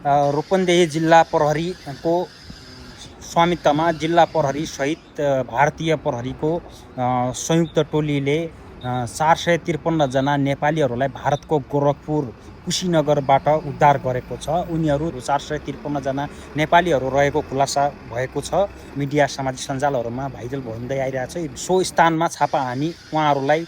रूपन्देही जिल्ला प्रहरीको स्वामित्वमा जिल्ला प्रहरी सहित भारतीय प्रहरीको संयुक्त टोलीले 453 जना नेपालीहरूलाई भारतको गोरखपुर कुशीनगरबाट उद्धार गरेको छ। उनीहरू 453 जना नेपालीहरू रहेको खुलासा भएको छ। मिडिया सामाजिक सञ्जालहरूमा भाइरल हुँदै आइरहेछ। सो स्थानमा छापा हानी उहाँहरूलाई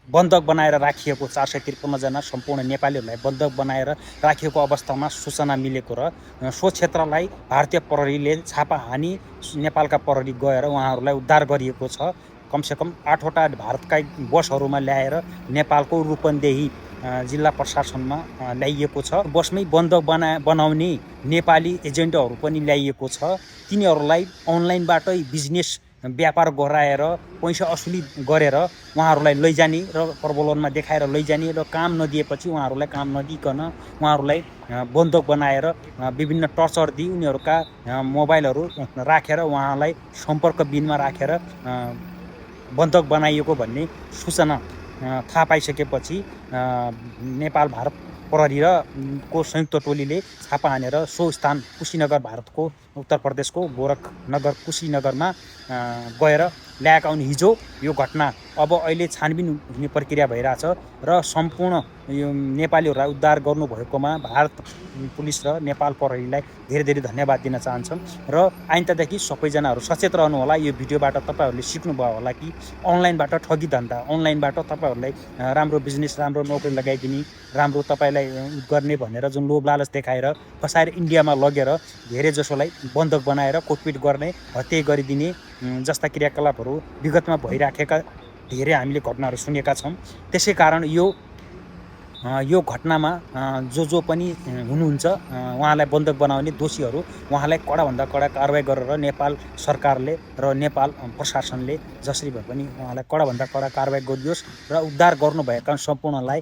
बन्धक बनाएर राखिएको 453 जना सम्पूर्ण नेपालीहरूलाई बन्धक बनाएर राखिएको अवस्थामा सूचना मिलेको र सो क्षेत्रलाई भारतीय प्रहरीले छापा हानी नेपालका प्रहरी गएर उहाँहरूलाई उद्धार गरिएको छ। कमसेकम 8वटा भारतका बसहरूमा ल्याएर नेपालको रूपन्देही जिल्ला प्रशासनमा ल्याइएको छ। बसमै बन्धक बनाउने नेपाली एजेन्टहरू पनि ल्याइएको छ। तिनीहरूलाई अनलाइनबाटै बिजनेस व्यापार गराएर पैसा असुली गरेर उहाँहरूलाई लैजाने र प्रबलनमा देखाएर लैजाने र काम नदिएपछि उहाँहरूलाई काम नदिइकन उहाँहरूलाई बन्धक बनाएर विभिन्न टर्चर दिई उनीहरूका मोबाइलहरू राखेर उहाँलाई सम्पर्क बिनमा राखेर बन्धक बनाइएको भन्ने सूचना थाहा पाइसकेपछि नेपाल भारत प्रहरी र को संयुक्त टोलीले छापा हानेर सो स्थान कुशीनगर भारतको उत्तर प्रदेशको गोरखनगर कुशीनगरमा गएर ल्याएका हुन्। हिजो यो घटना अब अहिले छानबिन हुने प्रक्रिया भइरहेछ र सम्पूर्ण यो नेपालीहरूलाई उद्धार गर्नुभएकोमा भारत पुलिस र नेपाल प्रहरीलाई धेरै धेरै धन्यवाद दिन चाहन्छौँ। र आइन्दादेखि सबैजनाहरू सचेत रहनु होला। यो भिडियोबाट तपाईँहरूले सिक्नुभयो होला कि अनलाइनबाट ठगी धन्दा, अनलाइनबाट तपाईँहरूलाई राम्रो बिजनेस, राम्रो नोकरी लगाइदिने, राम्रो तपाईँलाई गर्ने भनेर जुन लोभ लालच देखाएर फसाएर इन्डियामा लगेर धेरै जसोलाई बन्धक बनाएर कुटपिट गर्ने, हत्या गरिदिने जस्ता क्रियाकलापहरू विगतमा भइराखेका धेरै हामीले घटनाहरू सुनेका छौँ। त्यसै कारण यो घटनामा जो पनि हुनुहुन्छ उहाँलाई बन्धक बनाउने दोषीहरू उहाँलाई कडाभन्दा कडा कारवाही गरेर नेपाल सरकारले र नेपाल प्रशासनले जसरी भए पनि उहाँलाई कडाभन्दा कडा कारवाही गरियोस् र उद्धार गर्नुभएका सम्पूर्णलाई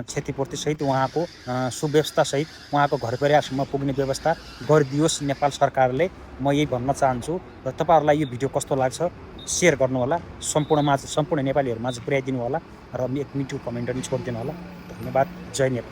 क्षतिपूर्तिसहित उहाँको सुव्यवस्थासहित उहाँको घर परिवारसम्म पुग्ने व्यवस्था गरिदियोस् नेपाल सरकारले। म यही भन्न चाहन्छु र तपाईँहरूलाई यो भिडियो कस्तो लाग्छ सेयर गर्नुहोला, सम्पूर्ण नेपालीहरूमाझ पुर्याइदिनु होला र एक मिठो कमेन्ट पनि छोडिदिनु होला। धन्यवाद। जय नेपाल।